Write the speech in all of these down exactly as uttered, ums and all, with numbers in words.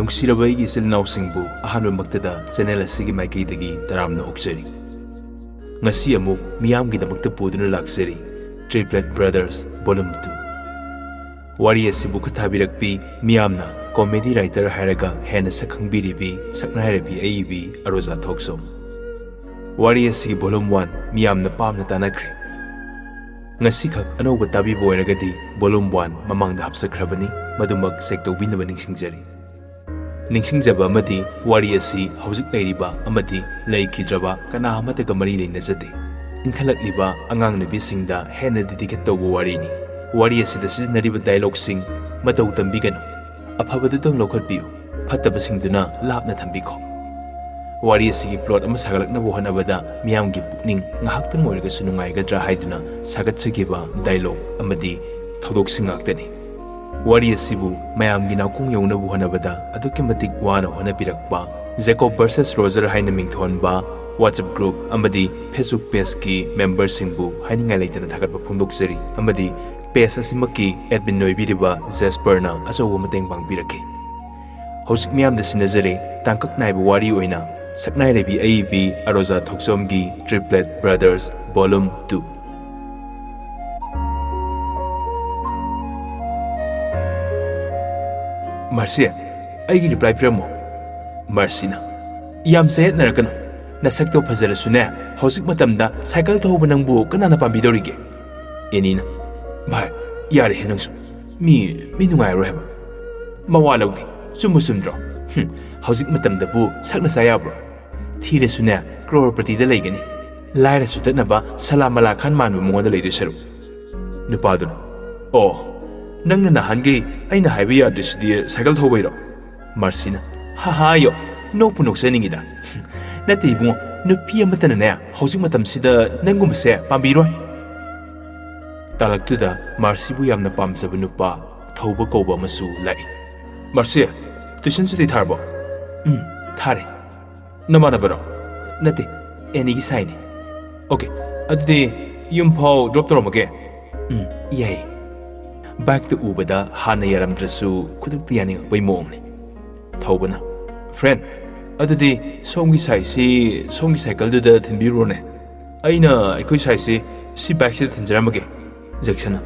ꯅꯨꯡꯁꯤꯔꯕ ꯑꯩꯒꯤ ꯏꯆꯤꯜ ꯏꯅꯥꯎꯁꯤꯡꯕꯨ ꯑꯍꯥꯟꯕꯃꯛꯇꯗ ꯆꯦꯅꯦꯜ ꯑꯁꯤꯒꯤ ꯃꯥꯏꯀꯩꯗꯒꯤ ꯇꯔꯥꯝꯅ ꯑꯣꯛꯆꯔꯤ꯫ ꯉꯁꯤ ꯑꯃꯨꯛ ꯃꯤꯌꯥꯝꯒꯤꯗꯃꯛꯇ ꯄꯨꯗꯨꯅ ꯂꯥꯛꯆꯔꯤ Triplet Brothers Volume two꯫ ꯋꯥꯔꯤ ꯑꯁꯤꯕꯨ ꯈꯨꯠꯊꯥꯕꯤꯔꯛꯄꯤ ꯃꯤꯌꯥꯝꯅ ꯀꯣꯃꯦꯗꯤ ꯔꯥꯏꯇꯔ ꯍꯥꯏꯔꯒ ꯍꯦꯟꯅ ꯁꯛ ꯈꯪꯕꯤꯔꯤꯕꯤ ꯁꯛꯅꯥꯏꯔꯕꯤ ꯑꯏꯕꯤ ꯑꯔꯣꯖꯥ ꯊꯣꯛꯆꯣꯝ꯫ ꯋꯥꯔꯤ ꯑꯁꯤꯒꯤ ꯚꯣꯂꯨꯝ ꯋꯥꯟ ꯃꯤꯌꯥꯝꯅ ꯄꯥꯝꯅ ꯇꯥꯅꯈ꯭ꯔꯦ꯫ ꯉꯁꯤꯈꯛ ꯑꯅꯧꯕ ꯇꯥꯕꯤꯕ ꯑꯣꯏꯔꯒꯗꯤ ꯚꯣꯂꯨꯝ ꯋꯥꯟ ꯃꯃꯥꯡꯗ ꯍꯥꯞꯆꯈ꯭ꯔꯕꯅꯤ, ꯃꯗꯨꯃꯛ ꯆꯦꯛ ꯇꯧꯕꯤꯅꯕ ꯅꯤꯡꯁꯤꯡꯖꯔꯤ꯫ ꯅꯤꯡꯁꯤꯡꯖꯕ ꯑꯃꯗꯤ ꯋꯥꯔꯤ ꯑꯁꯤ ꯍꯧꯖꯤꯛ ꯂꯩꯔꯤꯕ ꯑꯃꯗꯤ ꯂꯩꯈꯤꯗ꯭ꯔꯕ ꯀꯅꯥ ꯑꯃꯠꯇꯒ ꯃꯔꯤ ꯂꯩꯅꯖꯗꯦ꯫ ꯏꯟꯈꯠꯂꯛꯂꯤꯕ ꯑꯉꯥꯡ ꯅꯨꯄꯤꯁꯤꯡꯗ ꯍꯦꯟꯅ ꯗꯤꯗꯤꯀꯦꯠ ꯇꯧꯕ ꯋꯥꯔꯤꯅꯤ꯫ ꯋꯥꯔꯤ ꯑꯁꯤꯗ ꯁꯤꯖꯤꯟꯅꯔꯤꯕ ꯗꯥꯏꯂꯣꯒꯁꯤꯡ ꯃꯇꯧ ꯇꯝꯕꯤꯒꯅꯨ꯫ ꯑꯐꯕꯗꯨꯇꯪ ꯂꯧꯈꯠꯄꯤꯌꯨ, ꯐꯠꯇꯕꯁꯤꯡꯗꯨꯅ ꯂꯥꯞꯅ ꯊꯝꯕꯤꯈꯣ꯫ ꯋꯥꯔꯤ ꯑꯁꯤꯒꯤ ꯄ꯭ꯂꯣꯠ ꯑꯃ ꯁꯥꯒꯠꯂꯛꯅꯕ ꯍꯣꯠꯅꯕꯗ ꯃꯤꯌꯥꯝꯒꯤ ꯄꯨꯛꯅꯤꯡ ꯉꯥꯏꯍꯥꯛꯇꯪ ꯑꯣꯏꯔꯒꯁꯨ ꯅꯨꯡꯉꯥꯏꯒꯗ꯭ꯔꯥ ꯍꯥꯏꯗꯨꯅ ꯁꯥꯒꯠꯆꯈꯤꯕ ꯗꯥꯏꯂꯣꯒ ꯑꯃꯗꯤ ꯊꯧꯗꯣꯛꯁꯤꯡ ꯉꯥꯛꯇꯅꯤ꯫ ꯋꯥꯔꯤ ꯑꯁꯤꯕꯨ ꯃꯌꯥꯝꯒꯤ ꯅꯥꯀꯣꯡ ꯌꯧꯅꯕ ꯍꯣꯠꯅꯕꯗ ꯑꯗꯨꯛꯀꯤ ꯃꯇꯤꯛ ꯋꯥꯅ ꯍꯣꯠꯅꯕꯤꯔꯛꯄ ꯖꯦꯀꯣꯕ ꯚꯔꯁꯦꯁ ꯔꯣꯖꯔ ꯍꯥꯏꯅ ꯃꯤꯡꯊꯣꯟꯕ WhatsApp ꯒ꯭ꯔꯨꯞ ꯑꯃꯗꯤ Facebook ꯄꯦꯖꯀꯤ ꯃꯦꯝꯕꯔꯁꯤꯡꯕꯨ ꯍꯥꯏꯅꯤꯡꯉꯥꯏ ꯂꯩꯇꯅ ꯊꯥꯒꯠꯄ ꯐꯣꯡꯗꯣꯛꯆꯔꯤ, ꯑꯃꯗꯤ ꯄꯦꯖ ꯑꯁꯤꯃꯛꯀꯤ ꯑꯦꯗꯃꯤꯟ ꯑꯣꯏꯕꯤꯔꯤꯕ ꯖꯦꯁꯄꯔꯅ ꯑꯆꯧꯕ ꯃꯇꯦꯡ ꯄꯥꯡꯕꯤꯔꯛꯈꯤ꯫ ꯍꯧꯖꯤꯛ ꯃꯤꯌꯥꯝꯗ ꯁꯤꯟꯅꯖꯔꯤ ꯇꯥꯡꯀꯛ ꯅꯥꯏꯕ ꯋꯥꯔꯤ ꯑꯣꯏꯅ ꯁꯛꯅꯥꯏꯔꯕꯤ ꯑꯏꯕꯤ ꯑꯔꯣꯖꯥ ꯊꯣꯛꯆꯣꯝꯒꯤ Triplet Brothers Volume two꯫ ꯃꯥꯔꯁꯤ, ꯑꯩꯒꯤ ꯔꯤꯄ꯭ꯂꯥꯏ ꯄꯤꯔꯝꯃꯣ꯫ ꯃꯥꯔꯁꯤꯅ, ꯌꯥꯝ ꯆꯌꯦꯠꯅꯔꯛꯀꯅꯨ꯫ ꯅꯁꯛꯇꯣ ꯐꯖꯔꯁꯨꯅꯦ, ꯍꯧꯖꯤꯛ ꯃꯇꯝꯗ ꯁꯥꯏꯀꯜ ꯊꯧꯕ ꯅꯪꯕꯨ ꯀꯅꯥꯅ ꯄꯥꯝꯕꯤꯗꯧꯔꯤꯒꯦ? ꯑꯦꯅꯤꯅ, ꯚꯥꯏ, ꯌꯥꯔꯦꯍꯦ ꯅꯪꯁꯨ꯫ ꯃꯤ, ꯃꯤ ꯅꯨꯡꯉꯥꯏꯔꯔꯣꯏ ꯍꯥꯏꯕ꯫ ꯃꯋꯥ ꯂꯧꯗꯦ꯫ ꯆꯨꯝꯕꯨ ꯆꯨꯝꯗ꯭ꯔꯣ? ꯍꯨꯝ, ꯍꯧꯖꯤꯛ ꯃꯇꯝꯗꯕꯨ ꯁꯛꯅ ꯆꯥ ꯌꯥꯕ꯭ꯔꯣ? ꯊꯤꯔꯁꯨꯅꯦ, ꯀ꯭ꯔꯣꯔꯄꯇꯤꯗ ꯂꯩꯒꯅꯤ꯫ ꯂꯥꯏꯔ ꯆꯨꯗꯠꯅꯕ ꯁꯂꯥ ꯃꯂꯥ ꯈꯥꯟ ꯃꯥꯟꯕ ꯃꯉꯣꯟꯗ ꯂꯩꯗꯣꯏ ꯁꯔꯨꯛ꯫ ꯅꯨꯄꯥꯗꯨꯅ, ꯑꯣ, ꯅꯪꯅ ꯅꯍꯥꯟꯒꯩ ꯑꯩꯅ ꯍꯥꯏꯕ ꯌꯥꯗ꯭ꯔꯤꯁꯤꯗꯤ ꯁꯥꯏꯀꯜ ꯊꯧꯕꯩꯔꯣ? ꯃꯥꯔꯁꯤꯅ, ꯍꯥ ꯍꯥ ꯌꯣ, ꯅꯣꯛꯄꯨ ꯅꯣꯛꯆꯅꯤꯡꯉꯤꯗ꯫ ꯅꯠꯇꯦ ꯏꯕꯨꯡꯉꯣ, ꯅꯨꯄꯤ ꯑꯃꯠꯇꯅꯅꯦ ꯍꯧꯖꯤꯛ ꯃꯇꯝꯁꯤꯗ ꯅꯪꯒꯨꯝꯕꯁꯦ ꯄꯥꯝꯕꯤꯔꯣꯏ꯫ ꯇꯥꯂꯛꯇꯨꯗ ꯃꯥꯔꯁꯤꯕꯨ ꯌꯥꯝꯅ ꯄꯥꯝꯖꯕ ꯅꯨꯄꯥ ꯊꯧꯕ ꯀꯧꯕ ꯑꯃꯁꯨ ꯂꯥꯛꯏ꯫ ꯃꯥꯔꯁꯤ, ꯇꯨꯏꯁꯟ ꯁꯨꯇꯤ ꯊꯥꯔꯕꯣ? ꯎꯝ, ꯊꯥꯔꯦ꯫ ꯅꯃꯥꯟꯅꯕꯔꯣ? ꯅꯠꯇꯦ, ꯑꯦꯅꯤꯒꯤ ꯁꯥꯏꯅꯤ꯫ ꯑꯣꯀꯦ, ꯑꯗꯨꯗꯤ ꯌꯨꯝ ꯐꯥꯎ ꯗ꯭ꯔꯣꯞ ꯇꯧꯔꯝꯃꯒꯦ꯫ ꯎꯝ, ꯌꯥꯏꯌꯦ꯫ ꯕꯥꯏꯛꯇ ꯎꯕꯗ ꯍꯥꯟꯅ ꯌꯥꯔꯝꯗ꯭ꯔꯁꯨ ꯈꯨꯗꯛꯇ ꯌꯥꯅꯤꯡꯉꯛꯄꯩ ꯃꯑꯣꯡꯅꯤ꯫ ꯊꯧꯕꯅ, "Friend, ꯑꯗꯨꯗꯤ ꯁꯣꯝꯒꯤ ꯁꯥꯏꯁꯤ ꯁꯣꯝꯒꯤ ꯁꯥꯏꯀꯜꯗꯨꯗ ꯊꯤꯟꯕꯤꯔꯨꯔꯣꯅꯦ꯫ ꯑꯩꯅ ꯑꯩꯈꯣꯏ ꯁꯥꯏꯁꯤ ꯁꯤ ꯕꯥꯏꯛꯁꯤꯗ ꯊꯤꯟꯖꯔꯝꯃꯒꯦ꯫" ꯖꯦꯛꯁꯟꯅ,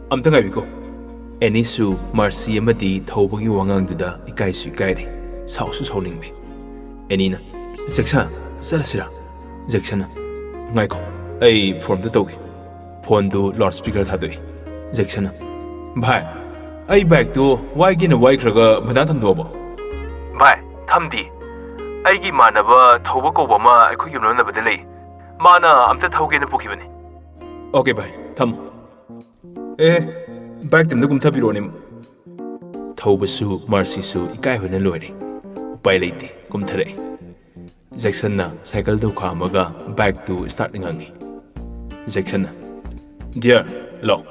"ꯑꯝꯇ ꯉꯥꯏꯕꯤꯀꯣ꯫" ꯑꯦꯅꯤꯁꯨ ꯃꯥꯔꯁꯤ ꯑꯃꯗꯤ ꯊꯧꯕꯒꯤ ꯋꯥꯉꯥꯡꯗꯨꯗ ꯏꯀꯥꯏꯁꯨ ꯏꯀꯥꯏꯔꯦ, ꯁꯥꯎꯁꯨ ꯁꯥꯎꯅꯤꯡꯂꯦ꯫ ꯑꯦꯅꯤꯅ, "ꯖꯦꯛꯁꯟ, ꯆꯠꯂꯁꯤꯔꯥ?" ꯖꯦꯛꯁꯟꯅ, "ꯉꯥꯏꯈꯣ, ꯑꯩ ꯐꯣꯟ ꯑꯝꯇ ꯇꯧꯒꯦ꯫" ꯐꯣꯟꯗꯨ ꯂꯥꯎꯗ ꯁ꯭ꯄꯤꯀꯔ ꯊꯥꯗꯣꯛꯏ꯫ ꯖꯦꯛꯁꯟꯅ, "ꯚꯥꯏ, ꯑꯩ ꯕꯥꯏꯛꯇꯨ ꯋꯥꯏꯒꯦꯅ ꯋꯥꯏꯈ꯭ꯔꯒ ꯃꯊꯟꯇ ꯊꯝꯗꯣꯛꯑꯕꯣ?" "ꯚꯥꯏ, ꯊꯝꯗꯤ꯫ ꯑꯩꯒꯤ ꯏꯃꯥꯟꯅꯕ ꯊꯧꯕ ꯀꯧꯕ ꯑꯃ ꯑꯩꯈꯣꯏ ꯌꯨꯝꯂꯣꯟꯅꯕꯗ ꯂꯩ꯫ ꯃꯥꯅ ꯑꯝꯇ ꯊꯧꯒꯦꯅ ꯄꯨꯈꯤꯕꯅꯤ꯫" "ꯑꯣꯀꯦ ꯚꯥꯏ, ꯊꯝꯃꯣ꯫" "ꯑꯦ, ꯕꯥꯏꯛꯇ ꯑꯝꯇ ꯀꯨꯝꯊꯕꯤꯔꯛꯑꯣꯅꯦ꯫" ꯊꯧꯕꯁꯨ ꯃꯥꯔꯁꯤꯁꯨ ꯏꯀꯥꯏꯕꯅ ꯂꯣꯏꯔꯦ꯫ ꯎꯄꯥꯏ ꯂꯩꯇꯦ, ꯀꯨꯝꯊꯔꯛꯏ꯫ ꯖꯦꯛꯁꯟꯅ ꯁꯥꯏꯀꯜꯗꯨ ꯈꯥꯝꯃꯒ ꯕꯥꯏꯛꯇꯨ ꯁ꯭ꯇꯥꯔꯠ ꯉꯪꯉꯤ꯫ ꯖꯦꯛꯁꯟꯅ, "ꯗꯤꯌꯔ, ꯂꯥꯎ꯫"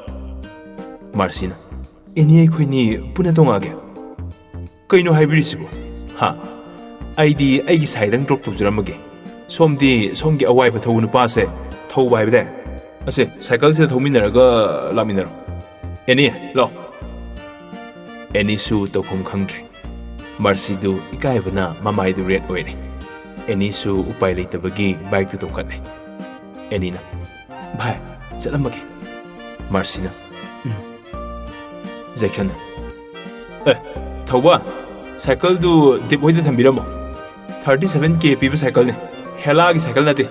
ꯃꯥꯔꯁꯤꯅ, "ꯑꯦꯅꯤ, ꯑꯩꯈꯣꯏꯅꯤ ꯄꯨꯟꯅ ꯇꯣꯡꯉꯛꯑꯒꯦ꯫" "ꯀꯩꯅꯣ ꯍꯥꯏꯕꯤꯔꯤꯁꯤꯕꯣ? ꯍꯥ? ꯑꯩꯗꯤ ꯑꯩꯒꯤ ꯁꯥꯏꯗꯪ ꯗ꯭ꯔꯣꯞ ꯇꯧꯖꯔꯝꯃꯒꯦ꯫ ꯁꯣꯝꯗꯤ ꯁꯣꯝꯒꯤ ꯑꯋꯥꯏꯕ ꯊꯧꯕ ꯅꯨꯄꯥꯁꯦ ꯊꯧꯕ ꯍꯥꯏꯕꯗꯥꯏ? ꯑꯁꯦ, ꯁꯥꯏꯀꯜꯁꯤꯗ ꯊꯧꯃꯤꯟꯅꯔꯒ ꯂꯥꯛꯃꯤꯟꯅꯔꯣ꯫ ꯑꯦꯅꯤ, ꯂꯥꯎ꯫" ꯑꯦꯅꯤꯁꯨ ꯇꯧꯐꯝ ꯈꯪꯗ꯭ꯔꯦ꯫ ꯃꯥꯔꯁꯤꯗꯨ ꯏꯀꯥꯏꯕꯅ ꯃꯃꯥꯏꯗꯨ ꯔꯦꯗ ꯑꯣꯏꯔꯦ꯫ ꯑꯦꯅꯤꯁꯨ ꯎꯄꯥꯏ ꯂꯩꯇꯕꯒꯤ ꯕꯥꯏꯛꯇꯨ ꯇꯣꯡꯈꯠꯂꯦ꯫ ꯑꯦꯅꯤꯅ, "ꯚꯥꯏ, ꯆꯠꯂꯝꯃꯒꯦ꯫" ꯃꯥꯔꯁꯤꯅ, "ꯎꯝ꯫" ꯖꯦꯛꯁꯟꯅ, "ꯑꯦ, ꯊꯧꯕ, ꯁꯥꯏꯀꯜꯗꯨ ꯗꯤꯞ ꯍꯣꯏꯗ ꯊꯝꯕꯤꯔꯝꯃꯣ꯫ ꯊꯥꯔꯇꯤ ꯁꯚꯦꯟ ꯀꯦ ꯄꯤꯕ ꯁꯥꯏꯀꯜꯅꯤ, ꯍꯦꯂꯥꯒꯤ ꯁꯥꯏꯀꯜ ꯅꯠꯇꯦ꯫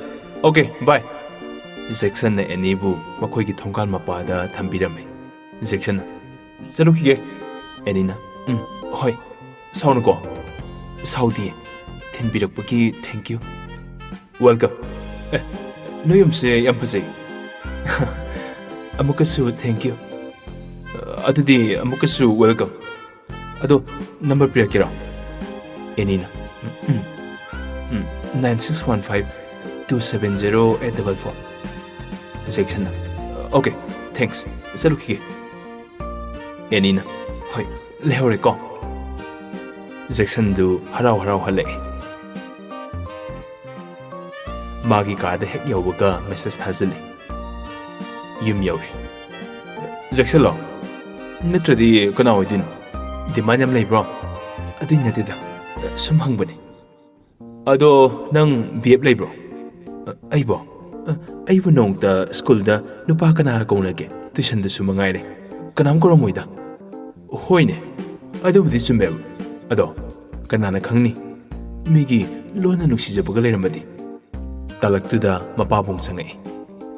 ꯑꯣꯀꯦ, ꯕꯥꯏ꯫" ꯖꯦꯛꯁꯟꯅ ꯑꯦꯅꯤꯕꯨ ꯃꯈꯣꯏꯒꯤ ꯊꯣꯡꯒꯥꯜ ꯃꯄꯥꯗ ꯊꯝꯕꯤꯔꯝꯃꯤ꯫ ꯖꯦꯛꯁꯟꯅ, "ꯆꯠꯂꯨꯈꯤꯒꯦ꯫" ꯑꯦꯅꯤꯅ, "ꯎꯝ, ꯍꯣꯏ꯫ ꯁꯥꯎꯅꯨꯀꯣ꯫" "ꯁꯥꯎꯗꯤꯌꯦ꯫ ꯊꯤꯟꯕꯤꯔꯛꯄꯒꯤ thank you꯫" "Welcome꯫ ꯑꯦ, ꯅꯣꯏ ꯌꯨꯝꯁꯦ ꯌꯥꯝ ꯐꯖꯩ꯫" "ꯑꯃꯨꯛꯀꯁꯨ thank you꯫ ꯑꯗꯨꯗꯤ ꯑꯃꯨꯛꯀꯁꯨ welcome꯫ ꯑꯗꯣ ꯅꯝꯕꯔ ꯄꯤꯔꯛꯀꯦꯔꯣ?" ꯑꯦꯅꯤꯅ, "ꯎꯝ, ꯎꯝ, ꯎꯝ, nine six one five two seven zero eight double four꯫" ꯖꯦꯛꯁꯟꯅ, "ꯑꯣꯀꯦ, thanks꯫ ꯆꯠꯂꯨꯈꯤꯒꯦ꯫" ꯑꯦꯅꯤꯅ, "ꯍꯣꯏ, ꯂꯩꯍꯧꯔꯦꯀꯣ꯫" ꯖꯦꯛꯁꯟꯗꯨ ꯍꯔꯥꯎ ꯍꯔꯥꯎ ꯍꯜꯂꯛꯑꯦ꯫ ꯃꯥꯒꯤ ꯀꯥꯗ ꯍꯦꯛ ꯌꯧꯕꯒ ꯃꯦꯁꯦꯖ ꯊꯥꯖꯤꯜꯂꯤ꯫ "ꯌꯨꯝ ꯌꯧꯔꯦ꯫" "ꯖꯦꯛꯁꯟꯂꯣ? ꯅꯠꯇ꯭ꯔꯗꯤ ꯀꯅꯥ ꯑꯣꯏꯗꯣꯏꯅꯣ? ꯗꯤꯃꯥꯟ ꯌꯥꯝ ꯂꯩꯕ꯭ꯔꯣ?" "ꯑꯗꯨ ꯑꯇꯩ ꯅꯠꯇꯦꯗ, ꯁꯨꯝ ꯍꯪꯕꯅꯤ꯫ ꯑꯗꯣ ꯅꯪ ꯕꯤ ꯑꯦꯐ ꯂꯩꯕ꯭ꯔꯣ? ꯑꯩꯕꯣ? ꯑꯩꯕꯨ ꯅꯣꯡꯇ ꯁ꯭ꯀꯨꯜꯗ ꯅꯨꯄꯥ ꯀꯅꯥ ꯀꯧꯅꯒꯦ? ꯇꯨꯏꯁꯟꯗꯁꯨ ꯃꯉꯥꯏꯔꯦ, ꯀꯅꯥꯝ ꯀꯧꯔꯝꯃꯣꯏꯗ꯫ ꯍꯣꯏꯅꯦ, ꯑꯗꯨꯕꯨꯗꯤ ꯆꯨꯝꯃꯦꯕ꯫ ꯑꯗꯣ ꯀꯅꯥꯅ ꯈꯪꯅꯤ, ꯃꯤꯒꯤ ꯂꯣꯟꯅ ꯅꯨꯡꯁꯤꯖꯕꯒ ꯂꯩꯔꯝꯃꯗꯤ꯫ ꯇꯥꯂꯛꯇꯨꯗ ꯃꯄꯥꯕꯨꯡ ꯆꯪꯉꯛꯏ꯫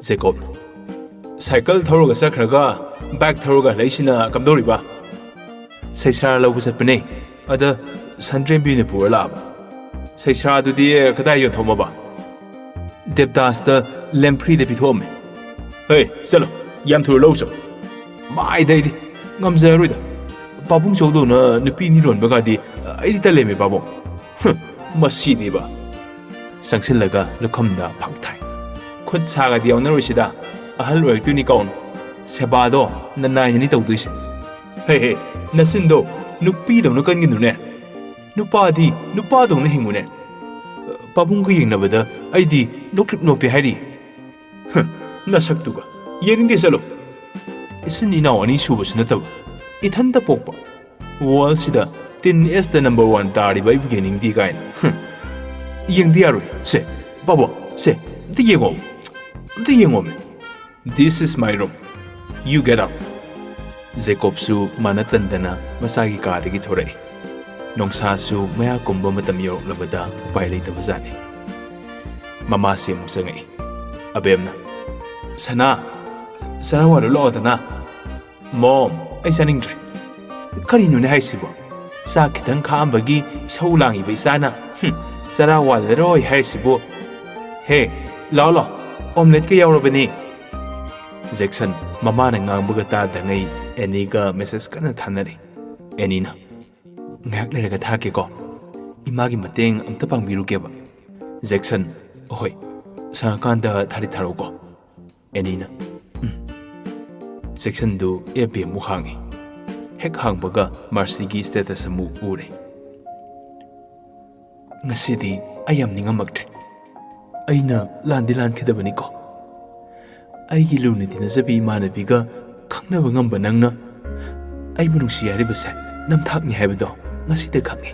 ꯖꯦꯀꯣꯕꯅ, "ꯁꯥꯏꯀꯜ ꯊꯧꯔꯒ ꯆꯠꯈ꯭ꯔꯒ ꯕꯥꯏꯛ ꯊꯧꯔꯒ ꯍꯜꯂꯛꯏꯁꯤꯅ ꯀꯝꯗꯧꯔꯤꯕ?" "ꯁꯩꯁꯥ ꯂꯧꯕ ꯆꯠꯄꯅꯦ꯫ ꯑꯗ ꯁꯟꯗ꯭ꯔꯦꯝꯕꯤꯅ ꯄꯨꯔ ꯂꯥꯛꯑꯕ꯫" "ꯁꯩꯁꯥꯗꯨꯗꯤ ꯀꯗꯥꯏ ꯌꯣꯟꯊꯣꯛꯑꯝꯃꯕ?" "ꯗꯦꯕꯗꯥꯁꯇ ꯂꯦꯝꯐ꯭ꯔꯤꯗ ꯄꯤꯊꯣꯛꯑꯝꯃꯦ꯫" "ꯍꯦ, ꯆꯠꯂꯣ, ꯌꯥꯝ ꯊꯨꯅ ꯂꯧ ꯆꯠꯂꯣ꯫" "ꯃꯥꯏꯗ ꯑꯩꯗꯤ ꯉꯝꯖꯔꯔꯣꯏꯗ꯫ ꯄꯥꯕꯨꯡ ꯆꯧꯗꯧꯅ ꯅꯨꯄꯤ ꯑꯅꯤ ꯂꯣꯟꯕꯒꯗꯤ ꯑꯩꯗꯤ ꯇꯜꯂꯦꯃꯦ ꯄꯥꯕꯨꯡ꯫" "ꯍꯨꯝ, ꯃꯁꯤꯗꯤꯕ꯫" ꯆꯪꯁꯤꯜꯂꯒ ꯂꯨꯈꯝꯗ ꯐꯛ ꯊꯥꯏ꯫ "ꯈꯨꯠ ꯁꯥꯒꯗꯤ ꯌꯥꯎꯅꯔꯣꯏꯁꯤꯗ, ꯑꯍꯜ ꯑꯣꯏꯔꯛꯇꯣꯏꯅꯤ ꯀꯥꯎꯅ꯫ ꯁꯦꯕꯥꯗꯣ ꯅꯅꯥꯏꯅꯅꯤ ꯇꯧꯗꯣꯏꯁꯦ꯫" "ꯍꯦ ꯍꯦ, ꯅꯆꯤꯟꯗꯣ ꯅꯨꯄꯤꯗꯧꯅ ꯀꯟꯒꯅꯨꯅꯦ꯫ ꯅꯨꯄꯥꯗꯤ ꯅꯨꯄꯥꯗꯧꯅ ꯍꯤꯡꯉꯨꯅꯦ꯫ ꯄꯥꯕꯨꯡꯒ ꯌꯦꯡꯅꯕꯗ ꯑꯩꯗꯤ ꯅꯣꯛꯂꯤꯞ ꯅꯣꯞꯄꯦ ꯍꯥꯏꯔꯤ꯫" "ꯍ, ꯅꯁꯛꯇꯨꯒ꯫ ꯌꯦꯡꯅꯤꯡꯗꯦ, ꯆꯠꯂꯣ꯫" "ꯏꯆꯤꯟ ꯏꯅꯥꯎ ꯑꯅꯤ ꯁꯨꯕꯁꯨ ꯅꯠꯇꯕ, ꯏꯊꯟꯇ ꯄꯣꯛꯄ꯫ ꯋꯥꯔꯜꯁꯤꯗ ꯇꯤꯟ ꯑꯦꯁꯇ ꯅꯝꯕꯔ ꯋꯥꯟ ꯇꯥꯔꯤꯕ ꯑꯩꯕꯨ ꯌꯦꯡꯅꯤꯡꯗꯦ ꯀꯥꯏꯅ꯫ ꯍ, ꯌꯦꯡꯗꯦ ꯌꯥꯔꯣꯏ꯫ ꯁꯦ, ꯕꯥꯕꯣ, ꯁꯦ, ꯑꯝꯇ ꯌꯦꯡꯉꯣ꯫ ꯑꯝꯇ ꯌꯦꯡꯉꯣꯃꯦ꯫ This is my room. You get out." ꯖꯦꯀꯣꯕꯁꯨ ꯃꯥꯅ ꯇꯟꯗꯅ ꯃꯆꯥꯒꯤ ꯀꯥꯗꯒꯤ ꯊꯣꯔꯛꯏ꯫ ꯅꯣꯡꯁꯥꯁꯨ ꯃꯌꯥ ꯀꯨꯝꯕ ꯃꯇꯝ ꯌꯧꯔꯛꯂꯕꯗ ꯎꯄꯥꯏ ꯂꯩꯇꯕꯖꯥꯠꯅꯤ꯫ ꯃꯃꯥꯁꯤ ꯑꯃꯨꯛ ꯆꯪꯉꯛꯏ꯫ ꯑꯕꯦꯝꯅ, "ꯁꯅꯥ, ꯆꯔꯥ ꯋꯥꯜꯂꯨ ꯂꯥꯛꯑꯣꯗꯅ꯫" "ꯃꯣꯝ, ꯑꯩ ꯆꯥꯅꯤꯡꯗ꯭ꯔꯦ꯫" "ꯀꯔꯤꯅꯣꯅꯦ ꯍꯥꯏꯁꯤꯕꯣ? ꯆꯥꯛ ꯈꯤꯇꯪ ꯈꯥꯛꯑꯝꯕꯒꯤ ꯏꯁꯧ ꯂꯥꯡꯉꯤꯕ ꯏꯆꯥꯅ, ꯍꯨꯝ, ꯆꯔꯥ ꯋꯥꯜꯂꯔꯣꯏ ꯍꯥꯏꯔꯤꯁꯤꯕꯨ?" "ꯍꯦ, ꯂꯥꯛꯑꯣ ꯂꯥꯛꯑꯣ, ꯑꯣꯝꯂꯦꯠꯀ ꯌꯥꯎꯔꯕꯅꯤ꯫" ꯖꯦꯛꯁꯟ ꯃꯃꯥꯅ ꯉꯥꯡꯕꯒ ꯇꯥꯗꯉꯩ ꯑꯦꯅꯤꯒ ꯃꯦꯁꯦꯖ ꯀꯟꯅ ꯊꯥꯅꯔꯤ꯫ ꯑꯦꯅꯤꯅ, "ꯉꯥꯏꯍꯥꯛ ꯂꯩꯔꯒ ꯊꯥꯔꯛꯀꯦꯀꯣ꯫ ꯏꯃꯥꯒꯤ ꯃꯇꯦꯡ ꯑꯝꯇ ꯄꯥꯡꯕꯤꯔꯨꯒꯦꯕ꯫" ꯖꯦꯛꯁꯟ, "ꯍꯣꯏ, ꯁꯪꯉꯀꯥꯟꯗ ꯊꯥꯗꯤ ꯊꯥꯔꯛꯎꯀꯣ꯫" ꯑꯦꯅꯤꯅ, "ꯎꯝ꯫" ꯖꯦꯛꯁꯟꯗꯨ ꯑꯦꯐ ꯕꯤ ꯑꯃꯨꯛ ꯍꯥꯡꯉꯤ꯫ ꯍꯦꯛ ꯍꯥꯡꯕꯒ ꯃꯥꯔꯁꯤꯒꯤ ꯁ꯭ꯇꯦꯇꯁ ꯑꯃꯨꯛ ꯎꯔꯦ꯫ "ꯉꯁꯤꯗꯤ ꯑꯩ ꯌꯥꯝ ꯅꯤꯡꯉꯝꯃꯛꯇ꯭ꯔꯦ꯫ ꯑꯩꯅ ꯂꯥꯟꯗꯤ ꯂꯥꯟꯈꯤꯗꯕꯅꯤꯀꯣ꯫ ꯑꯩꯒꯤ ꯂꯨꯅ ꯇꯤꯟꯅꯖꯕꯤ ꯏꯃꯥꯟꯅꯕꯤꯒ ꯈꯪꯅꯕ ꯉꯝꯕ ꯅꯪꯅ ꯑꯩꯕꯨ ꯅꯨꯡꯁꯤ ꯍꯥꯏꯔꯤꯕꯁꯦ ꯅꯝꯊꯥꯛꯅꯤ ꯍꯥꯏꯕꯗꯣ ꯉꯁꯤꯗ ꯈꯪꯉꯤ꯫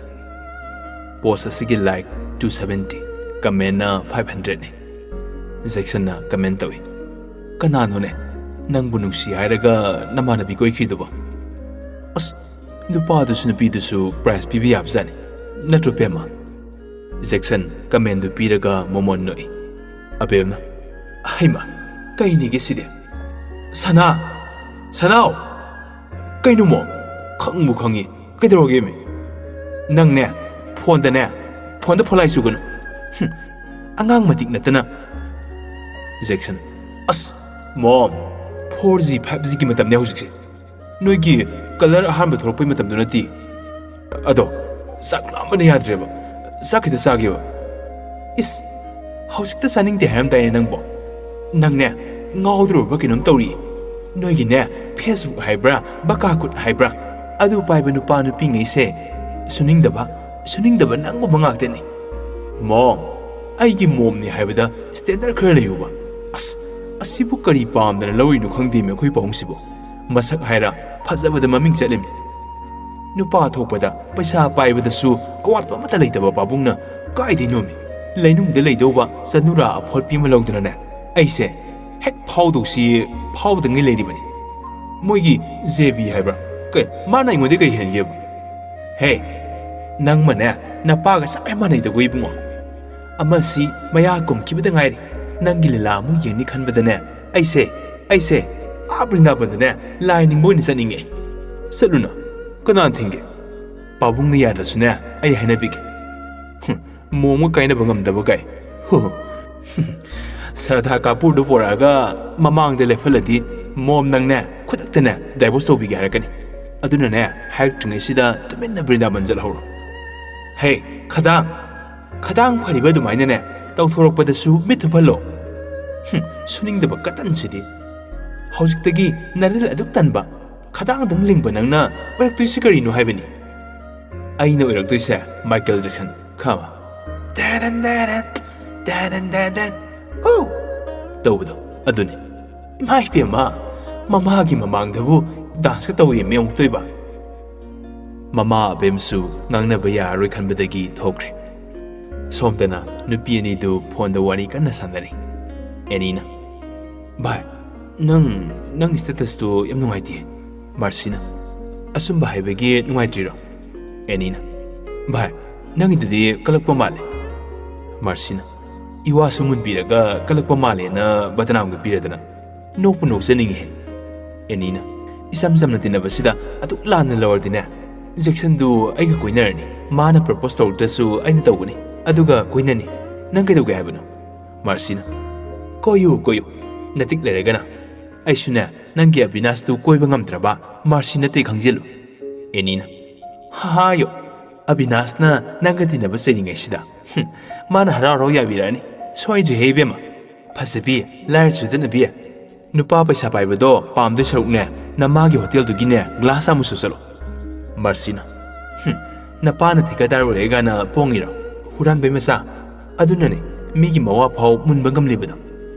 ꯄꯣꯁ ꯑꯁꯤꯒꯤ ꯂꯥꯏꯛ ꯇꯨ ꯁꯚꯦꯟꯇꯤ, ꯀꯃꯦꯟꯅ ꯐꯥꯏꯚ ꯍꯟꯗ꯭ꯔꯦꯠꯅꯤ꯫ ꯖꯦꯛꯁꯟꯅ ꯀꯃꯦꯟ ꯇꯧꯏ, "ꯀꯅꯥꯅꯣꯅꯦ ꯅꯪꯕꯨ ꯅꯨꯡꯁꯤ ꯍꯥꯏꯔꯒ ꯅꯃꯥꯟꯅꯕꯤ ꯀꯣꯏꯈ꯭ꯔꯤꯗꯨꯕꯣ?" "ꯑꯁ, ꯅꯨꯄꯥꯗꯨꯁꯨ ꯅꯨꯄꯤꯗꯨꯁꯨ ꯄ꯭ꯔꯥꯏꯖ ꯄꯤꯕ ꯌꯥꯕꯖꯥꯠꯅꯤ, ꯅꯠꯇ꯭ꯔꯣ ꯄꯦꯝꯃ?" ꯖꯦꯛꯁꯟ ꯀꯃꯦꯟꯗꯨ ꯄꯤꯔꯒ ꯃꯣꯃꯣꯟ ꯅꯣꯛꯏ꯫ ꯑꯕꯦꯝꯅ, "ꯍꯩꯃ, ꯀꯩꯅꯤꯒꯦ ꯁꯤꯗꯤ? ꯁꯅꯥ! ꯁꯅꯥꯎ! ꯀꯩꯅꯣ ꯃꯣ? ꯈꯪꯕꯨ ꯈꯪꯉꯤ꯫ ꯀꯩꯗꯧꯔꯒꯦ ꯃꯤ? ꯅꯪꯅꯦ, ꯐꯣꯟꯗꯅꯦ, ꯐꯣꯟꯗ ꯐꯣꯂꯥꯏ ꯆꯨꯒꯅꯨ꯫ ꯍꯨꯝ, ꯑꯉꯥꯡ ꯃꯇꯤꯛ ꯅꯠꯇꯅ꯫" ꯖꯦꯛꯁꯟ, "ꯑꯁ, ꯃꯣꯝ, ꯐꯣꯔ ꯖꯤ, ꯐꯥꯏꯚ ꯖꯤꯒꯤ ꯃꯇꯝꯅꯦ ꯍꯧꯖꯤꯛꯁꯦ꯫ ꯅꯣꯏꯒꯤ ꯀꯂꯔ ꯑꯍꯥꯟꯕ ꯊꯣꯛꯂꯛꯄꯩ ꯃꯇꯝꯗꯨ ꯅꯠꯇꯦ꯫ ꯑꯗꯣ, ꯆꯥꯛ ꯂꯥꯝꯕꯅ ꯌꯥꯗ꯭ꯔꯦꯕ꯫ ꯆꯥꯛ ꯈꯤꯇ ꯆꯥꯒꯦꯕ꯫" "ꯏꯁ, ꯍꯧꯖꯤꯛꯇ ꯆꯥꯅꯤꯡꯗꯦ ꯍꯥꯏꯔꯝꯗꯥꯏꯅꯦ ꯅꯪꯕꯣ? ꯅꯪꯅꯦ, ꯉꯥꯎꯗ꯭ꯔꯣꯕ ꯀꯩꯅꯣꯝ ꯇꯧꯔꯤ꯫ ꯅꯣꯏꯒꯤꯅꯦ, Facebook ꯍꯥꯏꯕ꯭ꯔꯥ, ꯕꯀꯥꯀꯨꯠ ꯍꯥꯏꯕ꯭ꯔꯥ, ꯑꯗꯨ ꯄꯥꯏꯕ ꯅꯨꯄꯥ ꯅꯨꯄꯤꯉꯩꯁꯦ ꯁꯨꯅꯤꯡꯗꯕ, ꯁꯨꯅꯤꯡꯗꯕ ꯅꯪꯒꯨꯝꯕ ꯉꯥꯛꯇꯅꯤ꯫ ꯃꯣꯝ, ꯑꯩꯒꯤ ꯃꯣꯝꯅꯤ ꯍꯥꯏꯕꯗ ꯁ꯭ꯇꯦꯟꯗꯔ ꯈꯔ ꯂꯩꯌꯨꯕ꯫ ꯑꯁ, ꯑꯁꯤꯕꯨ ꯀꯔꯤ ꯄꯥꯝꯗꯅ ꯂꯧꯔꯤꯅꯣ ꯈꯪꯗꯦꯃꯤ ꯑꯩꯈꯣꯏ ꯄꯥꯕꯨꯡꯁꯤꯕꯣ꯫ ꯃꯁꯛ ꯍꯥꯏꯔ ꯐꯖꯕꯗ ꯃꯃꯤꯡ ꯆꯠꯂꯤꯃꯤ꯫ ꯅꯨꯄꯥ ꯊꯣꯛꯄꯗ ꯄꯩꯁꯥ ꯄꯥꯏꯕꯗꯁꯨ ꯑꯋꯥꯠꯄ ꯑꯃꯠꯇ ꯂꯩꯇꯕ ꯄꯥꯕꯨꯡꯅ ꯀꯥꯏꯗꯩꯅꯣꯃꯤ? ꯂꯩꯅꯨꯡꯗ ꯂꯩꯗꯧꯕ ꯆꯅꯨꯔꯥ ꯑꯐꯣꯠꯄꯤ ꯑꯃ ꯂꯧꯗꯅꯅꯦ, ꯑꯩꯁꯦ ꯍꯦꯛ ꯐꯥꯎꯗꯧꯁꯤ ꯐꯥꯎꯗꯉꯩ ꯂꯩꯔꯤꯕꯅꯤ꯫ ꯃꯣꯏꯒꯤ ꯖꯦ ꯕꯤ ꯍꯥꯏꯕ꯭ꯔꯥ? ꯀꯩ, ꯃꯥꯅ ꯑꯩꯉꯣꯟꯗ ꯀꯩ ꯍꯦꯟꯒꯦꯕ? ꯍꯦ, ꯅꯪꯃꯅꯦ, ꯅꯄꯥꯒ ꯆꯞ ꯍꯦꯛ ꯃꯥꯟꯅꯩꯗꯀꯣ ꯏꯕꯨꯡꯉꯣ꯫ ꯑꯃꯁꯤ ꯃꯌꯥ ꯀꯨꯝꯈꯤꯕꯗ ꯉꯥꯏꯔꯤ꯫ ꯅꯪꯒꯤ ꯂꯤꯂꯥ ꯑꯃꯨꯛ ꯌꯦꯡꯅꯤ ꯈꯟꯕꯗꯅꯦ, ꯑꯩꯁꯦ, ꯑꯩꯁꯦ ꯑꯥ ꯕ꯭ꯔꯤꯟꯗꯥꯕꯟꯗꯅꯦ ꯂꯥꯏ ꯅꯤꯡꯕ ꯑꯣꯏꯅ ꯆꯠꯅꯤꯡꯉꯦ꯫ ꯆꯠꯂꯨꯅ, ꯀꯅꯥꯅ ꯊꯤꯡꯒꯦ? ꯄꯥꯕꯨꯡꯅ ꯌꯥꯗ꯭ꯔꯁꯨꯅꯦ, ꯑꯩ ꯍꯥꯏꯅꯕꯤꯒꯦ꯫ ꯍꯨꯝ, ꯃꯣꯝꯒ ꯀꯥꯏꯅꯕ ꯉꯝꯗꯕ ꯀꯥꯏ꯫ ꯍꯨ ꯍꯨ꯫ ꯁꯔꯗꯥ ꯀꯥꯄꯨꯔꯗꯨ ꯄꯣꯔꯛꯑꯒ ꯃꯃꯥꯡꯗ ꯂꯦꯞꯍꯜꯂꯗꯤ ꯃꯣꯝ ꯅꯪꯅꯦ ꯈꯨꯗꯛꯇꯅꯦ ꯗꯥꯏꯚꯣꯔꯁ ꯇꯧꯕꯤꯒꯦ ꯍꯥꯏꯔꯛꯀꯅꯤ꯫ ꯑꯗꯨꯅꯅꯦ ꯍꯥꯏꯔꯛꯇ꯭ꯔꯤꯉꯩꯁꯤꯗ ꯇꯨꯃꯤꯟꯅ ꯕ꯭ꯔꯤꯟꯗꯥꯕꯟ ꯆꯠꯍꯧꯔꯣ꯫ ꯍꯦ, ꯈꯗꯥꯡ! ꯈꯗꯥꯡ ꯐꯔꯤꯕ ꯑꯗꯨꯃꯥꯏꯅꯅꯦ ꯇꯧꯊꯣꯔꯛꯄꯗꯁꯨ ꯃꯤꯠ ꯊꯨꯞꯍꯜꯂꯣ꯫ ꯍꯨꯝ, ꯁꯨꯅꯤꯡꯗꯕ ꯀꯇꯟꯁꯤꯗꯤ꯫ ꯍꯧꯖꯤꯛꯇꯒꯤ ꯅꯔꯤꯜ ꯑꯗꯨꯛ ꯇꯟꯕ, ꯈꯗꯥꯡꯗꯪ ꯂꯤꯡꯕ ꯅꯪꯅ ꯑꯣꯏꯔꯛꯇꯣꯏꯁꯤ ꯀꯔꯤꯅꯣ ꯍꯥꯏꯕꯅꯤ? ꯑꯩꯅ ꯑꯣꯏꯔꯛꯇꯣꯏꯁꯦ ꯃꯥꯏꯀꯦꯜ ꯖꯦꯛꯁꯟ, ꯈꯪꯉꯕ? ꯇꯦꯔꯦꯟ ꯇꯦꯔꯦꯟ, ꯇꯦꯔꯦꯟ ꯇꯦꯔꯦꯟ, ꯎ! ꯇꯧꯕꯗꯣ, ꯑꯗꯨꯅꯤ꯫ ꯏꯃꯥ ꯏꯄꯦꯝꯃ, ꯃꯃꯥꯒꯤ ꯃꯃꯥꯡꯗꯕꯨ ꯗꯥꯟꯁꯀ ꯇꯧꯋꯦꯃꯤ ꯑꯃꯨꯛꯇꯣꯏꯕ꯫ ꯃꯃꯥ ꯑꯕꯦꯝꯁꯨ ꯉꯥꯡꯅꯕ ꯌꯥꯔꯔꯣꯏ ꯈꯟꯕꯗꯒꯤ ꯊꯣꯛꯈ꯭ꯔꯦ꯫ ꯁꯣꯝꯗꯅ ꯅꯨꯄꯤ ꯑꯅꯤꯗꯨ ꯐꯣꯟꯗ ꯋꯥꯔꯤ ꯀꯟꯅ ꯁꯥꯟꯅꯔꯤ꯫ ꯑꯦꯅꯤꯅ, "ꯚꯥꯏ, ꯅꯪ, ꯅꯪ statusꯇꯨ ꯌꯥꯝ ꯅꯨꯡꯉꯥꯏꯇꯦ꯫" ꯃꯥꯔꯁꯤꯅ, "ꯑꯆꯨꯝꯕ ꯍꯥꯏꯕꯒꯤ ꯅꯨꯡꯉꯥꯏꯇ꯭ꯔꯤꯔꯣ?" ꯑꯦꯅꯤꯅ, "ꯚꯥꯏ, ꯅꯪꯒꯤꯗꯨꯗꯤ ꯀꯜꯂꯛꯄ ꯃꯥꯜꯂꯦ꯫" ꯃꯥꯔꯁꯤꯅ, "ꯏꯋꯥꯁꯨ ꯃꯨꯟꯕꯤꯔꯒ ꯀꯜꯂꯛꯄ ꯃꯥꯜꯂꯦꯅ ꯕꯗꯅꯥꯝꯒ ꯄꯤꯔꯗꯅ꯫ ꯅꯣꯛꯄꯨ ꯅꯣꯛꯆꯅꯤꯡꯉꯤꯍꯦ꯫" ꯑꯦꯅꯤꯅ, "ꯏꯆꯝ ꯆꯝꯅ ꯇꯤꯟꯅꯕꯁꯤꯗ ꯑꯗꯨꯛ ꯂꯥꯟꯅ ꯂꯧꯔꯗꯤꯅꯦ, ꯖꯦꯛꯁꯟꯗꯨ ꯑꯩꯒ ꯀꯣꯏꯅꯔꯅꯤ꯫ ꯃꯥꯅ propose ꯇꯧꯔꯛꯇ꯭ꯔꯁꯨ ꯑꯩꯅ ꯇꯧꯒꯅꯤ, ꯑꯗꯨꯒ ꯀꯣꯏꯅꯅꯤ꯫ ꯅꯪ ꯀꯩꯗꯧꯒꯦ ꯍꯥꯏꯕꯅꯣ?" ꯃꯥꯔꯁꯤꯅ, "ꯀꯣꯏꯌꯨ, ꯀꯣꯏꯌꯨ, ꯅꯇꯤꯛ ꯂꯩꯔꯒꯅ꯫ ꯑꯩꯁꯨꯅꯦ, ꯅꯪꯒꯤ ꯑꯕꯤꯅꯥꯁꯇꯨ ꯀꯣꯏꯕ ꯉꯝꯗ꯭ꯔꯕ ꯃꯥꯔꯁꯤ ꯅꯠꯇꯦ ꯈꯪꯖꯤꯜꯂꯨ꯫" ꯑꯦꯅꯤꯅ, "ꯍꯥꯍꯥꯌꯣ, ꯑꯕꯤꯅꯥꯁꯅ ꯅꯪꯒ ꯇꯤꯟꯅꯕ ꯆꯩꯔꯤꯉꯩꯁꯤꯗ, ꯍꯨꯝ, ꯃꯥꯅ ꯍꯔꯥꯎ ꯍꯔꯥꯎ ꯌꯥꯕꯤꯔꯛꯑꯅꯤ꯫ ꯁꯣꯏꯗ꯭ꯔꯦꯍꯦ ꯏꯕꯦꯝꯃ꯫ ꯐꯖꯕꯤ, ꯂꯥꯏꯔ ꯆꯨꯗꯠꯅꯕꯤ, ꯅꯨꯄꯥ ꯄꯩꯁꯥ ꯄꯥꯏꯕꯗꯣ ꯄꯥꯝꯗꯣꯏ ꯁꯔꯨꯛꯅꯦ, ꯅꯃꯥꯒꯤ ꯍꯣꯇꯦꯜꯗꯨꯒꯤꯅꯦ glass ꯑꯃꯁꯨ ꯆꯠꯂꯣ꯫" ꯃꯥꯔꯁꯤꯅ, "ꯍꯨꯝ, ꯅꯄꯥꯅ ꯊꯤꯀꯥꯗꯥꯔ ꯑꯣꯏꯔꯦ ꯀꯥꯏꯅ ꯄꯣꯡꯉꯤꯔꯣ? ꯍꯨꯔꯥꯟꯕꯩ ꯃꯆꯥ꯫ ꯑꯗꯨꯅꯅꯦ ꯃꯤꯒꯤ ꯃꯋꯥ ꯐꯥꯎ ꯃꯨꯟꯕ ꯉꯝꯂꯤꯕꯗꯣ꯫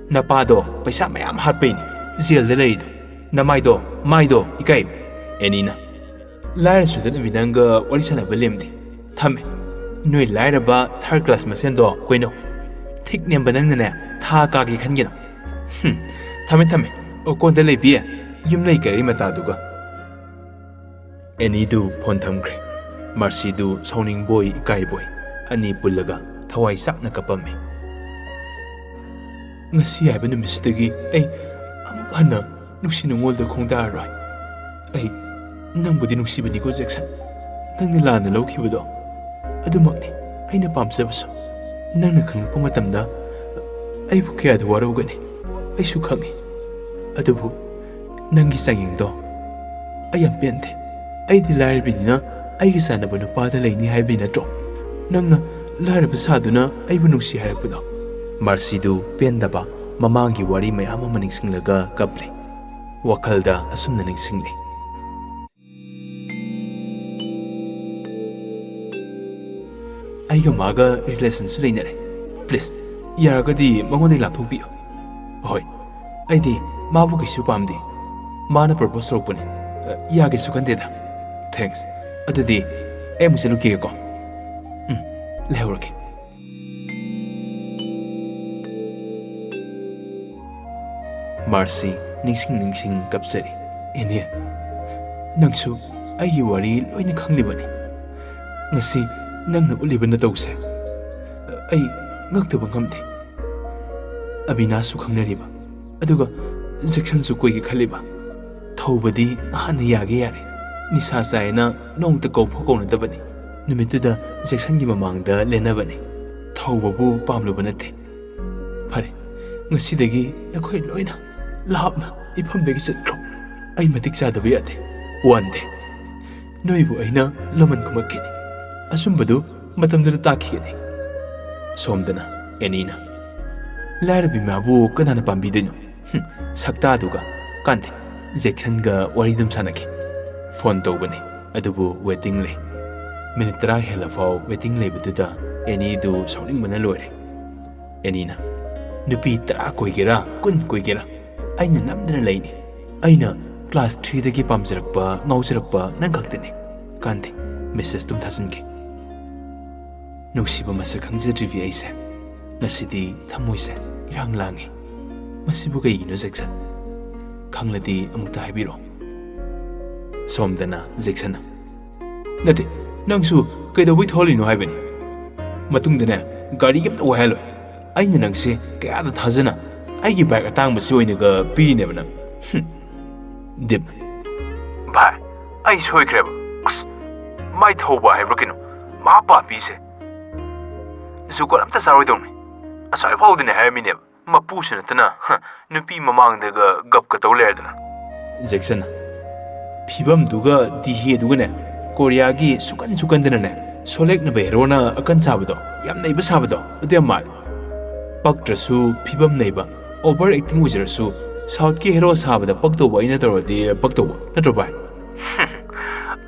ꯅꯄꯥꯗꯣ ꯄꯩꯁꯥ ꯃꯌꯥꯝ ꯍꯥꯠꯄꯩꯅꯤ ꯖꯦꯜꯗ ꯂꯩꯔꯤꯗꯣ꯫ ꯅꯃꯥꯏꯗꯣ, ꯃꯥꯏꯗꯣ ꯏꯀꯥꯏꯌꯨ꯫" ꯑꯦꯅꯤꯅ, "ꯂꯥꯏꯔ ꯆꯨꯗꯠꯅꯕꯤ ꯅꯪꯒ ꯋꯥꯔꯤ ꯁꯥꯟꯅꯕ ꯂꯦꯝꯗꯦ꯫ ꯊꯝꯃꯦ꯫ ꯅꯣꯏ ꯂꯥꯏꯔꯕ third class ꯃꯁꯦꯟꯗꯣ ꯀꯣꯏꯅꯧ꯫ ꯊꯤꯛ ꯅꯦꯝꯕ ꯅꯪꯅꯅꯦ ꯊꯥ ꯀꯥꯒꯦ ꯈꯟꯒꯅꯨ꯫ ꯍꯨꯝ, ꯊꯝꯃꯦ, ꯊꯝꯃꯦ꯫ ꯑꯣ, ꯀꯣꯟꯗ ꯂꯩꯕꯤ, ꯌꯨꯝ ꯂꯩ ꯒꯥꯔꯤ ꯃꯇꯥꯗꯨꯒ꯫" ꯑꯦꯅꯤꯗꯨ ꯐꯣꯟ ꯊꯝꯈ꯭ꯔꯦ꯫ ꯃꯥꯔꯁꯤꯗꯨ ꯁꯥꯎꯅꯤꯡꯕꯣꯏ ꯏꯀꯥꯏꯕꯣꯏ ꯑꯅꯤ ꯄꯨꯜꯂꯒ ꯊꯋꯥꯏ ꯆꯥꯛꯅ ꯀꯞꯄꯝꯃꯤ꯫ "ꯉꯁꯤ ꯍꯥꯏꯕ ꯅꯨꯃꯤꯠꯁꯤꯗꯒꯤ ꯑꯩ ꯑꯃꯨꯛ ꯍꯟꯅ ꯅꯨꯡꯁꯤ ꯅꯨꯡꯉꯣꯜꯗ ꯈꯣꯡꯗꯥꯔꯔꯣꯏ꯫ ꯑꯩ ꯅꯪꯕꯨꯗꯤ ꯅꯨꯡꯁꯤꯕꯅꯤꯀꯣ ꯖꯦꯛꯁꯟ, ꯅꯪꯅ ꯂꯥꯟꯅ ꯂꯧꯈꯤꯕꯗꯣ꯫ ꯑꯗꯨꯃꯛꯅꯤ ꯑꯩꯅ ꯄꯥꯝꯖꯕꯁꯨ꯫ ꯅꯪꯅ ꯈꯪꯂꯛꯄ ꯃꯇꯝꯗ ꯑꯩꯕꯨ ꯀꯌꯥꯗ ꯋꯥꯔꯧꯒꯅꯤ ꯑꯩꯁꯨ ꯈꯪꯏ꯫ ꯑꯗꯨꯕꯨ ꯅꯪꯒꯤ ꯆꯥꯡꯌꯦꯡꯗꯣ ꯑꯩ ꯌꯥꯝ ꯄꯦꯟꯗꯦ꯫ ꯑꯩꯗꯤ ꯂꯥꯏꯔꯕꯤꯅꯤꯅ ꯑꯩꯒ ꯆꯥꯟꯅꯕ ꯅꯨꯄꯥꯗ ꯂꯩꯅꯤ ꯍꯥꯏꯕꯩ ꯅꯠꯇ꯭ꯔꯣ ꯅꯪꯅ ꯂꯥꯏꯔꯕ ꯁꯥꯗꯨꯅ ꯑꯩꯕꯨ ꯅꯨꯡꯁꯤ ꯍꯥꯏꯔꯛꯄꯗꯣ?" ꯃꯥꯔꯁꯤꯗꯨ ꯄꯦꯟꯗꯕ ꯃꯃꯥꯡꯒꯤ ꯋꯥꯔꯤ ꯃꯌꯥꯝ ꯑꯃ ꯅꯤꯡꯁꯤꯡꯂꯒ ꯀꯞꯂꯦ꯫ ꯋꯥꯈꯜꯗ ꯑꯁꯨꯝꯅ ꯅꯤꯡꯁꯤꯡꯂꯤ꯫ "ꯑꯩꯒ ꯃꯥꯒ relationꯁꯨ ꯂꯩꯅꯔꯦ꯫ Please, ꯌꯥꯔꯒꯗꯤ ꯃꯉꯣꯟꯗꯒꯤ ꯂꯥꯞꯊꯣꯛꯄꯤꯌꯨ꯫" "ꯍꯣꯏ, ꯑꯩꯗꯤ ꯃꯥꯕꯨ ꯀꯩꯁꯨ ꯄꯥꯝꯗꯦ꯫ ꯃꯥꯅ propose ꯇꯧꯔꯛꯄꯅꯤ꯫ ꯌꯥꯒꯦꯁꯨ ꯈꯟꯗꯦꯗ꯫" "Thanks꯫ ꯑꯗꯨꯗꯤ ꯑꯩ ꯑꯃꯨꯛ ꯆꯠꯂꯨꯈꯤꯒꯦꯀꯣ꯫ ꯎꯝ, ꯂꯩꯍꯧꯔꯒꯦ꯫ ꯃꯥꯔꯁꯤ ꯅꯤꯡꯁꯤꯡ ꯅꯤꯡꯁꯤꯡ ꯀꯞꯆꯔꯤ꯫ "ꯏꯅꯦ, ꯅꯪꯁꯨ ꯑꯩꯒꯤ ꯋꯥꯔꯤ ꯂꯣꯏꯅ ꯈꯪꯂꯤꯕꯅꯤ꯫ ꯉꯁꯤ ꯅꯪꯅ ꯎꯠꯂꯤꯕ ꯅꯇꯧꯁꯦ ꯑꯩ ꯉꯛꯇꯕ ꯉꯝꯗꯦ꯫ ꯑꯕꯤꯅꯥꯁꯁꯨ ꯈꯪꯅꯔꯤꯕ, ꯑꯗꯨꯒ ꯖꯦꯛꯁꯟꯁꯨ ꯀꯣꯏꯒꯦ ꯈꯜꯂꯤꯕ꯫ ꯊꯧꯕꯗꯤ ꯍꯥꯟꯅ ꯌꯥꯒꯦ ꯌꯥꯔꯦ꯫ ꯅꯤꯁꯥ ꯆꯥꯏꯅ ꯅꯣꯡꯇ ꯀꯧꯐꯥꯎ ꯀꯧꯅꯗꯕꯅꯤ꯫ ꯅꯨꯃꯤꯠꯇꯨꯗ ꯖꯦꯛꯁꯟꯒꯤ ꯃꯃꯥꯡꯗ ꯂꯦꯟꯅꯕꯅꯤ꯫ ꯊꯧꯕꯕꯨ ꯄꯥꯝꯂꯨꯕ ꯅꯠꯇꯦ꯫ ꯐꯔꯦ, ꯉꯁꯤꯗꯒꯤ ꯅꯈꯣꯏ ꯂꯣꯏꯅ ꯂꯥꯞꯅ ꯏꯐꯝꯗꯒꯤ ꯆꯠꯈ꯭ꯔꯣ꯫ ꯑꯩ ꯃꯇꯤꯛ ꯆꯥꯗꯕ ꯌꯥꯗꯦ꯫ ꯋꯥꯟꯗꯦ ꯅꯣꯏꯕꯨ ꯑꯩꯅ ꯂꯃꯟ ꯈꯨꯝꯃꯛꯈꯤꯅꯤ꯫ ꯑꯆꯨꯝꯕꯗꯨ ꯃꯇꯝꯗꯨꯗ ꯇꯥꯛꯈꯤꯒꯅꯤ"꯫ ꯁꯣꯝꯗꯅ ꯑꯦꯅꯤꯅ, "ꯂꯥꯏꯔꯕꯤ ꯃꯥꯕꯨ ꯀꯅꯥꯅ ꯄꯥꯝꯕꯤꯗꯣꯏꯅꯣ? ꯍꯨꯝ, ꯁꯛꯇꯥꯗꯨꯒ"꯫ "ꯀꯥꯟꯗꯦ, ꯖꯦꯛꯁꯟꯒ ꯋꯥꯔꯤ ꯑꯗꯨꯝ ꯁꯥꯟꯅꯈꯤ"꯫ ꯐꯣꯟ ꯇꯧꯕꯅꯤ, ꯑꯗꯨꯕꯨ ꯋꯦꯇꯤꯡ ꯂꯩ꯫ ꯃꯤꯅꯤꯠ ꯇꯔꯥ ꯍꯦꯜꯂꯐꯥꯎ ꯋꯦꯇꯤꯡ ꯂꯩꯕꯗꯨꯗ ꯑꯦꯅꯤꯗꯨ ꯁꯥꯎꯅꯤꯡꯕꯅ ꯂꯣꯏꯔꯦ꯫ ꯑꯦꯅꯤꯅ, "ꯅꯨꯄꯤ ꯇꯔꯥ ꯀꯣꯏꯒꯦꯔꯥ, ꯀꯨꯟ ꯀꯣꯏꯒꯦꯔꯥ, ꯑꯩꯅ ꯅꯝꯗꯅ ꯂꯩꯅꯤ꯫ ꯑꯩꯅ ꯀ꯭ꯂꯥꯁ ꯊ꯭ꯔꯤꯗꯒꯤ ꯄꯥꯝꯖꯔꯛꯄ, ꯉꯥꯎꯖꯔꯛꯄ ꯅꯪ ꯈꯛꯇꯅꯤ"꯫ ꯀꯥꯟꯗꯦ, ꯃꯦꯁꯦꯖ ꯑꯗꯨꯝ ꯊꯥꯖꯤꯟꯈꯤ꯫ ꯅꯨꯡꯁꯤꯕ ꯃꯁꯛ ꯈꯪꯖꯗ꯭ꯔꯤꯕꯤ ꯑꯩꯁꯦ ꯉꯁꯤꯗꯤ ꯊꯃꯣꯏꯁꯦ ꯏꯔꯥꯡ ꯂꯥꯡꯉꯤ꯫ ꯃꯁꯤꯕꯨ ꯀꯩꯒꯤꯅꯣ, ꯖꯦꯛꯁꯟ? ꯈꯪꯂꯗꯤ ꯑꯃꯨꯛꯇ ꯍꯥꯏꯕꯤꯔꯛꯑꯣ꯫ ꯁꯣꯝꯗꯅ ꯖꯦꯛꯁꯟꯅ, "ꯅꯠꯇꯦ, ꯅꯪꯁꯨ ꯀꯩꯗꯧꯕꯩ ꯊꯣꯛꯍꯜꯂꯤꯅꯣ ꯍꯥꯏꯕꯅꯤ? ꯃꯇꯨꯡꯗꯅꯦ, ꯒꯥꯔꯤꯒ ꯑꯝꯇ ꯋꯥꯏꯍꯜꯂꯣꯏ꯫ ꯑꯩꯅ ꯅꯪꯁꯦ ꯀꯌꯥꯗ ꯊꯥꯖꯅ ꯑꯩꯒꯤ ꯕꯥꯏꯛ ꯑꯇꯥꯡꯕꯁꯤ ꯑꯣꯏꯅꯒ ꯄꯤꯔꯤꯅꯦꯕ ꯅꯪ"꯫ ꯍꯨꯝ꯫ ꯗꯤꯞ, "ꯚꯥꯏ, ꯑꯩ ꯁꯣꯏꯈ꯭ꯔꯦꯕ꯫ ꯑꯁ, ꯃꯥꯏ ꯊꯧꯕ ꯍꯥꯏꯕ꯭ꯔꯥ ꯀꯩꯅꯣ, ꯃꯥ ꯄꯥꯄꯤꯁꯦ ꯖꯨꯒꯣꯠ ꯑꯝꯇ ꯆꯥꯔꯣꯏꯗꯧꯅꯤ꯫ ꯑꯁ꯭ꯋꯥꯏ ꯐꯥꯎꯗꯅꯦ ꯍꯥꯏꯔꯝꯃꯤꯅꯦꯕ, ꯃꯄꯨꯁꯨ ꯅꯠꯇꯅ, ꯍ, ꯅꯨꯄꯤ ꯃꯃꯥꯡꯗꯒ ꯒꯞꯀ ꯇꯧ ꯂꯩꯔꯗꯅ"꯫ ꯖꯦꯛꯁꯟꯅ, "ꯐꯤꯕꯝꯗꯨꯒ ꯗꯤꯍꯦꯗꯨꯒꯅꯦ, ꯀꯣꯔꯤꯌꯥꯒꯤ ꯁꯨꯀꯟ ꯁꯨꯀꯟꯗꯅꯅꯦ, ꯁꯣꯂꯦꯛꯅꯕ ꯍꯦꯔꯣꯅ ꯑꯀꯟ ꯁꯥꯕꯗꯣ, ꯌꯥꯝ ꯅꯩꯕ ꯁꯥꯕꯗꯣ, ꯑꯗꯨ ꯌꯥꯝ ꯃꯥꯜꯂꯦ꯫ ꯄꯛꯇ꯭ꯔꯁꯨ ꯐꯤꯕꯝ ꯅꯩꯕ, ꯑꯣꯚꯔ ꯑꯦꯛꯇꯤꯡ ꯑꯣꯏꯖꯔꯁꯨ, ꯁꯥꯎꯠꯀꯤ ꯍꯦꯔꯣ ꯁꯥꯕꯗ ꯄꯛꯇꯧꯕ ꯑꯩꯅ ꯇꯧꯔꯗꯤ ꯄꯛꯇꯧꯕ, ꯅꯠꯇ꯭ꯔꯣ ꯚꯥꯏ?"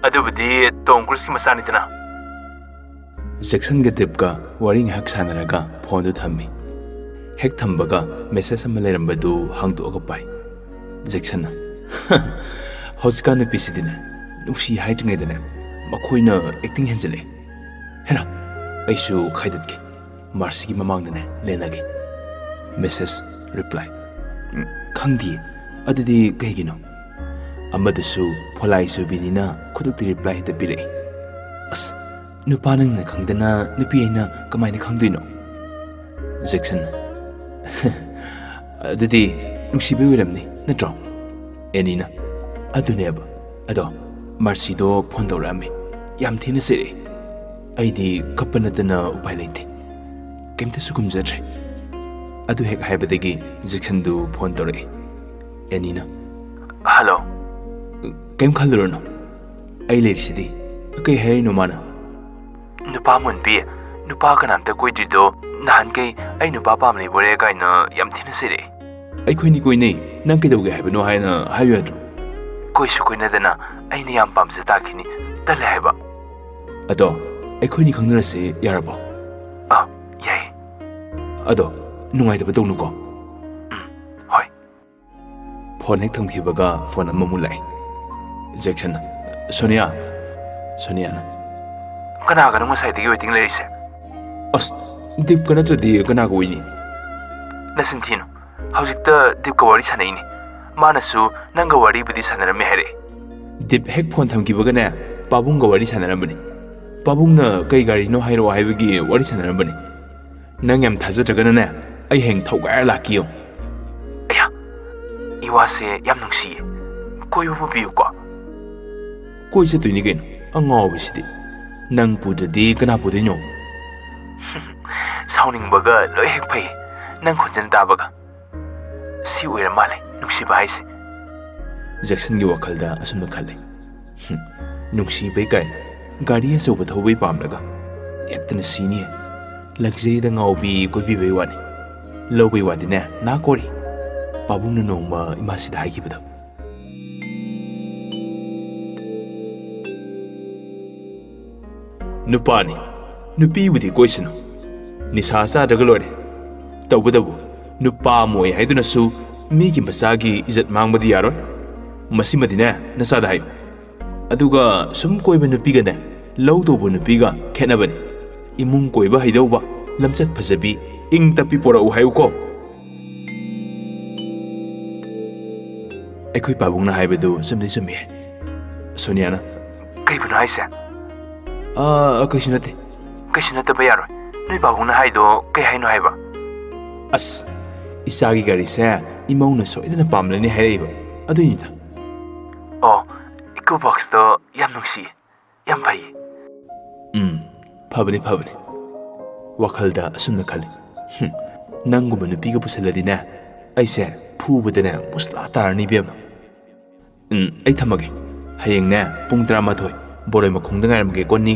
"ꯑꯗꯨꯕꯨꯗꯤ ꯇꯣꯝ ꯀ꯭ꯔꯨꯖꯀꯤ ꯃꯆꯥꯅꯤꯗꯅ"꯫ ꯖꯦꯛꯁꯟꯒ ꯗꯤꯞꯀ ꯋꯥꯔꯤ ꯉꯥꯏꯍꯥꯛ ꯁꯥꯟꯅꯔꯒ ꯐꯣꯟꯗꯨ ꯊꯝꯃꯤ꯫ ꯍꯦꯛ ꯊꯝꯕꯒ ꯃꯦꯁꯦꯖ ꯑꯃ ꯂꯩꯔꯝꯕꯗꯨ ꯍꯥꯡꯗꯣꯛꯑꯒ ꯄꯥꯏ꯫ ꯖꯦꯛꯁꯟꯅ, "ꯍꯧꯖꯤꯛꯀꯥꯟ ꯅꯨꯄꯤꯁꯤꯗꯤꯅꯦ, ꯅꯨꯡꯁꯤ ꯍꯥꯏꯗ꯭ꯔꯤꯉꯩꯗꯅꯦ, ꯑꯩꯈꯣꯏꯅ ꯑꯦꯛꯇꯤꯡ ꯍꯦꯟꯖꯤꯜꯂꯛꯑꯦ꯫ ꯍꯦꯔꯥ, ꯑꯩꯁꯨ ꯈꯥꯏꯗꯠꯀꯦ꯫ ꯃꯥꯔꯁꯤꯒꯤ ꯃꯃꯥꯡꯗꯅꯦ ꯂꯦꯟꯅꯒꯦ꯫ Message reply. ꯎꯝ, ꯈꯪꯗꯤꯌꯦ꯫ ꯑꯗꯨꯗꯤ ꯀꯩꯒꯤꯅꯣ? ꯑꯃꯗꯁꯨ ꯐꯣꯂꯥꯏ ꯆꯨꯕꯤꯅꯤꯅ ꯈꯨꯗꯛꯇ ꯔꯤꯄ꯭ꯂꯥꯏ ꯍꯦꯛꯇ ꯄꯤꯔꯛꯏ꯫ ꯑꯁ, ꯅꯨꯄꯥ ꯅꯪꯅ ꯈꯪꯗꯅ ꯅꯨꯄꯤ ꯑꯩꯅ ꯀꯃꯥꯏꯅ ꯈꯪꯗꯣꯏꯅꯣ? ꯖꯦꯛꯁꯟ꯫ ꯑꯗꯨꯗꯤ ꯅꯨꯡꯁꯤꯕꯩ ꯑꯣꯏꯔꯝꯅꯤ, ꯅꯠꯇ꯭ꯔꯣ? ꯑꯦꯅꯤꯅ꯫ ꯑꯗꯨꯅꯦꯕ꯫ ꯑꯗꯣ ꯃꯥꯔꯁꯤꯗꯣ ꯐꯣꯟ ꯇꯧꯔꯛꯑꯝꯃꯤ꯫ ꯌꯥꯝ ꯊꯤꯅ ꯆꯩꯔꯛꯏ꯫ ꯑꯩꯗꯤ ꯀꯞꯄ ꯅꯠꯇꯅ ꯎꯄꯥꯏ ꯂꯩꯇꯦ꯫ ꯀꯩꯝꯇꯁꯨ ꯈꯨꯝꯖꯗ꯭ꯔꯦ꯫ ꯑꯗꯨ ꯍꯦꯛ ꯍꯥꯏꯕꯗꯒꯤ ꯖꯦꯛꯁꯟꯗꯨ ꯐꯣꯟ ꯇꯧꯔꯛꯏ꯫ ꯑꯦꯅꯤꯅ꯫ ꯍꯜꯂꯣ꯫ ꯀꯩꯝ ꯈꯜꯂꯨꯔꯅꯨ꯫ ꯑꯩ ꯂꯩꯔꯤꯁꯤꯗꯤ꯫ ꯀꯩ ꯍꯥꯏꯔꯤꯅꯣ ꯃꯥꯅ? ꯅꯨꯄꯥ ꯃꯨꯟꯕꯤ, ꯅꯨꯄꯥ ꯀꯅꯥꯝꯇ ꯀꯣꯏꯗ꯭ꯔꯤꯗꯣ ꯅꯍꯥꯟꯈꯩ ꯑꯩ ꯅꯨꯄꯥ ꯄꯥꯝ ꯂꯩꯕꯣꯔꯦ ꯀꯥꯏꯅ ꯌꯥꯝ ꯊꯤꯅ ꯆꯩꯔꯛꯑꯦ꯫ ꯑꯩꯈꯣꯏꯅꯤ ꯀꯣꯏꯅꯩ, ꯅꯪ ꯀꯩꯗꯧꯒꯦ ꯍꯥꯏꯕꯅꯣ ꯍꯥꯏꯅ ꯍꯥꯏꯌꯨ ꯌꯥꯗ꯭ꯔꯣ? ꯀꯣꯏꯁꯨ ꯀꯣꯏꯅꯗꯅ ꯑꯩꯅ ꯌꯥꯝ ꯄꯥꯝꯖ ꯇꯥꯈꯤꯅꯤ, ꯇꯜꯂꯦ ꯍꯥꯏꯕ꯫ ꯑꯗꯣ ꯑꯩꯈꯣꯏꯅꯤ ꯈꯪꯅꯔꯁꯦ ꯌꯥꯔꯕꯣ? ꯑ, ꯌꯥꯏꯌꯦ꯫ ꯑꯗꯣ ꯅꯨꯡꯉꯥꯏꯇꯕ ꯇꯧꯅꯨꯀꯣ꯫ ꯎꯝ, ꯍꯣꯏ꯫ ꯐꯣꯟ ꯍꯦꯛ ꯊꯝꯈꯤꯕꯒ ꯐꯣꯟ ꯑꯃꯃꯨꯛ ꯂꯥꯛꯑꯦ꯫ ꯖꯦꯛꯁꯟ꯫ ꯁꯣꯅꯤꯌꯥ꯫ ꯁꯣꯅꯤꯌꯥꯅ꯫ ꯀꯅꯥꯒꯅꯣ ꯉꯁꯥꯏꯗꯒꯤ ꯋꯦꯇꯤꯡ ꯂꯩꯔꯤꯁꯦ? ꯑꯁ, ꯗꯤꯞꯀ ꯅꯠꯇ꯭ꯔꯗꯤ ꯀꯅꯥꯒ ꯑꯣꯏꯅꯤ? ꯅꯆꯤꯟ ꯊꯤꯅꯨ꯫ ꯍꯧꯖꯤꯛꯇ ꯗꯤꯞꯀ ꯋꯥꯔꯤ ꯁꯥꯟꯅꯩꯅꯦ꯫ ꯃꯥꯅꯁꯨ ꯅꯪꯒ ꯋꯥꯔꯤꯕꯨꯗꯤ ꯁꯥꯟꯅꯔꯝꯃꯦ ꯍꯥꯏꯔꯛꯑꯦ꯫ ꯗꯤꯞ ꯍꯦꯛ ꯐꯣꯟ ꯊꯝꯈꯤꯕꯒꯅꯦ, ꯄꯥꯕꯨꯡꯒ ꯋꯥꯔꯤ ꯁꯥꯟꯅꯔꯝꯕꯅꯤ꯫ ꯄꯥꯕꯨꯡꯅ ꯀꯩ ꯒꯥꯔꯤꯅꯣ ꯍꯥꯏꯔꯛꯑꯣ ꯍꯥꯏꯕꯒꯤ ꯋꯥꯔꯤ ꯁꯥꯟꯅꯔꯝꯕꯅꯤ꯫ ꯅꯪ ꯌꯥꯝ ꯊꯥꯖꯗ꯭ꯔꯒꯅꯅꯦ, ꯑꯩ ꯍꯌꯦꯡ ꯊꯧꯒꯥꯏꯔ ꯂꯥꯛꯀꯦ ꯌꯦꯡꯉꯨ꯫ ꯑꯌꯥ, ꯏꯋꯥꯁꯦ ꯌꯥꯝ ꯅꯨꯡꯁꯤꯌꯦ꯫ ꯀꯣꯏꯕ ꯄꯨꯕꯤꯌꯨꯀꯣ꯫ ꯀꯣꯏ ꯆꯠꯇꯣꯏꯅꯤ ꯀꯩꯅꯣ, ꯑꯉꯥꯎꯕꯁꯤꯗꯤ꯫ ꯅꯪ ꯄꯨꯗ꯭ꯔꯗꯤ ꯀꯅꯥ ꯄꯨꯗꯣꯏꯅꯣ? ꯁꯥꯎꯅꯤꯡꯕꯒ ꯂꯣꯏ ꯍꯦꯛ ꯐꯩ, ꯅꯪ ꯈꯣꯟꯖꯦꯜ ꯇꯥꯕꯒ꯫ ꯁꯤ ꯑꯣꯏꯔ ꯃꯥꯜꯂꯦ ꯅꯨꯡꯁꯤꯕ ꯍꯥꯏꯁꯦ꯫ ꯖꯦꯛꯁꯟꯒꯤ ꯋꯥꯈꯜꯗ ꯑꯁꯨꯝꯅ ꯈꯜꯂꯦ꯫ ꯍꯨꯝ, ꯅꯨꯡꯁꯤꯕꯩ ꯀꯥꯏ, ꯒꯥꯔꯤ ꯑꯆꯧꯕ ꯊꯧꯕꯩ ꯄꯥꯝꯂꯒ꯫ ꯌꯦꯠꯇꯅ ꯁꯤꯅꯤꯌꯦ꯫ ꯂꯛꯖꯔꯤꯗ ꯉꯥꯎꯕꯤ ꯀꯣꯏꯕꯤꯕꯩ ꯋꯥꯅꯤ꯫ ꯂꯧꯕꯩ ꯋꯥꯗꯤꯅꯦ, ꯅꯥ ꯀꯣꯔꯤ꯫ ꯄꯥꯕꯨꯡꯅ ꯅꯣꯡꯃ ꯏꯃꯥꯁꯤꯗ ꯍꯥꯏꯈꯤꯕꯗꯣ꯫ ꯅꯨꯄꯥꯅꯤ, ꯅꯨꯄꯤꯕꯨꯗꯤ ꯀꯣꯏꯁꯅꯨ, ꯅꯤꯁꯥ ꯆꯥꯗ꯭ꯔꯒ ꯂꯣꯏꯔꯦ꯫ ꯇꯧꯕꯇꯕꯨ ꯅꯨꯄꯥ ꯑꯃ ꯑꯣꯏ ꯍꯥꯏꯗꯨꯅꯁꯨ ꯃꯤꯒꯤ ꯃꯆꯥꯒꯤ ꯏꯖꯠ ꯃꯥꯡꯕꯗꯤ ꯌꯥꯔꯣꯏ꯫ ꯃꯁꯤꯃꯗꯤꯅꯦ ꯅꯆꯥꯗ ꯍꯥꯏꯌꯨ꯫ ꯑꯗꯨꯒ ꯁꯨꯝ ꯀꯣꯏꯕ ꯅꯨꯄꯤꯒꯅꯦ, ꯂꯧ ꯇꯧꯕ ꯅꯨꯄꯤꯒ ꯈꯦꯠꯅꯕꯅꯤ꯫ ꯏꯃꯨꯡ ꯀꯣꯏꯕ ꯍꯩꯗꯧꯕ, ꯂꯝꯆꯠ ꯐꯖꯕꯤ, ꯏꯪ ꯇꯞꯄꯤ ꯄꯣꯔꯛꯎ ꯍꯥꯏꯌꯨꯀꯣ꯫ ꯑꯩꯈꯣꯏ ꯄꯥꯕꯨꯡꯅ ꯍꯥꯏꯕꯗꯨ ꯆꯨꯝꯗꯤ ꯆꯨꯝꯃꯤ꯫ ꯁꯣꯅꯤꯌꯥꯅ, "ꯀꯩꯕꯨꯅꯣ ꯍꯥꯏꯁꯦ?" "ꯑꯥ, ꯀꯩꯁꯨ ꯅꯠꯇꯦ꯫ ꯀꯩꯁꯨ ꯅꯠꯇꯕ ꯌꯥꯔꯣꯏ꯫ ꯅꯣꯏ ꯄꯥꯕꯨꯡꯅ ꯍꯥꯏꯗꯣ ꯀꯩ ꯍꯥꯏꯅꯣ ꯍꯥꯏꯕ?" "ꯑꯁ, ꯏꯆꯥꯒꯤ ꯒꯥꯔꯤꯁꯦ ꯏꯃꯧꯅ ꯁꯣꯏꯗꯅ ꯄꯥꯝꯂꯅꯤ ꯍꯥꯏꯔꯛꯏꯕ, ꯑꯗꯨꯏꯅꯤꯗ꯫" "ꯑꯣ, ꯏꯀꯣ ꯕꯣꯛꯁꯇꯣ ꯌꯥꯝ ꯅꯨꯡꯁꯤꯌꯦ, ꯌꯥꯝ ꯐꯩꯌꯦ꯫" "ꯎꯝ, ꯐꯕꯅꯤ, ꯐꯕꯅꯤ꯫" ꯋꯥꯈꯜꯗ ꯑꯁꯨꯝꯅ ꯈꯜꯂꯤ, "ꯍꯨꯝ, ꯅꯪꯒꯨꯝꯕ ꯅꯨꯄꯤꯒ ꯄꯨꯁꯜꯂꯗꯤꯅꯦ, ꯑꯩꯁꯦ ꯐꯨꯕꯗꯅꯦ ꯃꯨꯁꯂꯥ ꯇꯥꯔꯅꯤ ꯏꯕꯦꯝꯃ꯫" "ꯎꯝ, ꯑꯩ ꯊꯝꯃꯒꯦ꯫ ꯍꯌꯦꯡꯅꯦ ꯄꯨꯡ ꯇꯔꯥꯃꯥꯊꯣꯏ, ꯕꯣꯔꯣꯏ ꯃꯈꯣꯡꯗ ꯉꯥꯏꯔꯝꯒꯦꯀꯣ, ꯅꯤ꯫"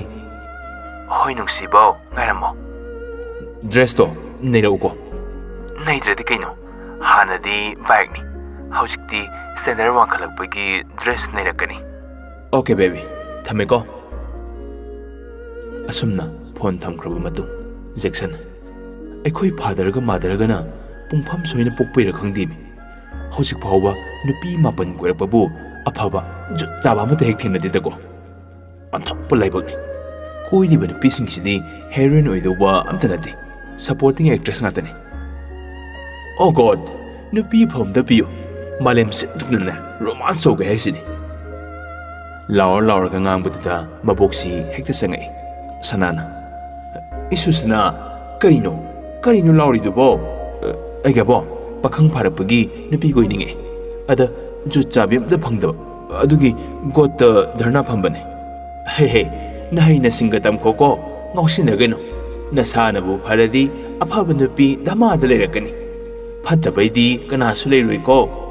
"ꯍꯣꯏ ꯅꯨꯡꯁꯤꯕꯧ, ꯉꯥꯏꯔꯝꯃꯣ꯫" "ꯗ꯭ꯔꯦꯁꯇꯣ ꯅꯩꯔꯛꯎꯀꯣ꯫" "ꯅꯩꯗ꯭ꯔꯗꯤ ꯀꯩꯅꯣ? ꯍꯥꯟꯅꯗꯤ ꯕꯥꯏꯛꯅꯤ, ꯍꯧꯖꯤꯛꯇꯤ ꯁ꯭ꯇꯦꯟꯗꯔ ꯋꯥꯡꯈꯠꯂꯛꯄꯒꯤ ꯗ꯭ꯔꯦꯁ ꯅꯩꯔꯛꯀꯅꯤ꯫" "ꯑꯣꯀꯦ ꯕꯦꯕꯤ, ꯊꯝꯃꯦꯀꯣ꯫" ꯑꯁꯨꯝꯅ ꯐꯣꯟ ꯊꯝꯈ꯭ꯔꯕ ꯃꯇꯨꯡ, ꯖꯦꯛꯁꯟ, "ꯑꯩꯈꯣꯏ ꯐꯥꯗꯔꯒ ꯃꯥꯗꯔꯒꯅ ꯄꯨꯡꯐꯝ ꯁꯣꯏꯅ ꯄꯣꯛꯄꯩꯔ ꯈꯪꯗꯦꯃꯤ, ꯍꯧꯖꯤꯛ ꯐꯥꯎꯕ ꯅꯨꯄꯤ ꯃꯥꯄꯟ ꯀꯣꯏꯔꯛꯄꯕꯨ ꯑꯐꯕ ꯖꯨꯠ ꯆꯥꯕ ꯑꯃꯠꯇ ꯍꯦꯛ ꯊꯦꯡꯅꯗꯦꯗꯀꯣ꯫ ꯑꯣꯟꯊꯣꯛꯄ ꯂꯥꯏꯕꯛꯅꯤ꯫ ꯀꯣꯏꯔꯤꯕ ꯅꯨꯄꯤꯁꯤꯡꯁꯤꯗꯤ ꯍꯦꯔꯣꯏꯟ ꯑꯣꯏꯗꯧꯕ ꯑꯝꯇ ꯅꯠꯇꯦ, ꯁꯄꯣꯔꯇꯤꯡ ꯑꯦꯛꯇ꯭ꯔꯦꯁ ꯉꯥꯛꯇꯅꯤ꯫ ꯑꯣ ꯒꯣꯗ, ꯅꯨꯄꯤ ꯑꯐꯕ ꯑꯝꯇ ꯄꯤꯌꯨ, ꯃꯥꯂꯦꯝ ꯁꯤꯟ ꯊꯨꯡꯅꯅꯦ ꯔꯣꯃꯥꯟꯁ ꯇꯧꯒꯦ ꯍꯥꯏꯁꯤꯅꯤ꯫" ꯂꯥꯎꯔ ꯂꯥꯎꯔꯒ ꯉꯥꯡꯕꯗꯨꯗ ꯃꯕꯣꯛꯁꯤ ꯍꯦꯛꯇ ꯆꯪꯉꯛꯏ꯫ ꯁꯅꯥꯅ, "ꯏꯁꯨ ꯁꯅꯥ, ꯀꯔꯤꯅꯣ? ꯀꯔꯤꯅꯣ ꯂꯥꯎꯔꯤꯗꯨꯕꯣ?" "ꯑꯩꯒꯕꯣ, ꯄꯥꯈꯪ ꯐꯥꯔꯛꯄꯒꯤ ꯅꯨꯄꯤ ꯀꯣꯏꯅꯤꯡꯉꯛꯑꯦ꯫ ꯑꯗ ꯖꯨꯠ ꯆꯥꯕꯤ ꯑꯝꯇ ꯐꯪꯗꯕ꯫ ꯑꯗꯨꯒꯤ ꯒꯣꯠꯇ ꯙꯔꯅꯥ ꯐꯝꯕꯅꯦ꯫" "ꯍꯦ ꯍꯦ, ꯅꯍꯩ ꯅꯁꯤꯡꯒ ꯇꯝꯈꯣꯀꯣ, ꯉꯥꯎꯁꯤꯟꯅꯒꯅꯨ꯫ ꯅꯁꯥꯅꯕꯨ ꯐꯔꯗꯤ ꯑꯐꯕ ꯅꯨꯄꯤ ꯙꯃꯥꯗ ꯂꯩꯔꯛꯀꯅꯤ꯫ ꯐꯠꯇꯕꯩꯗꯤ ꯀꯅꯥꯁꯨ ꯂꯩꯔꯣꯏꯀꯣ꯫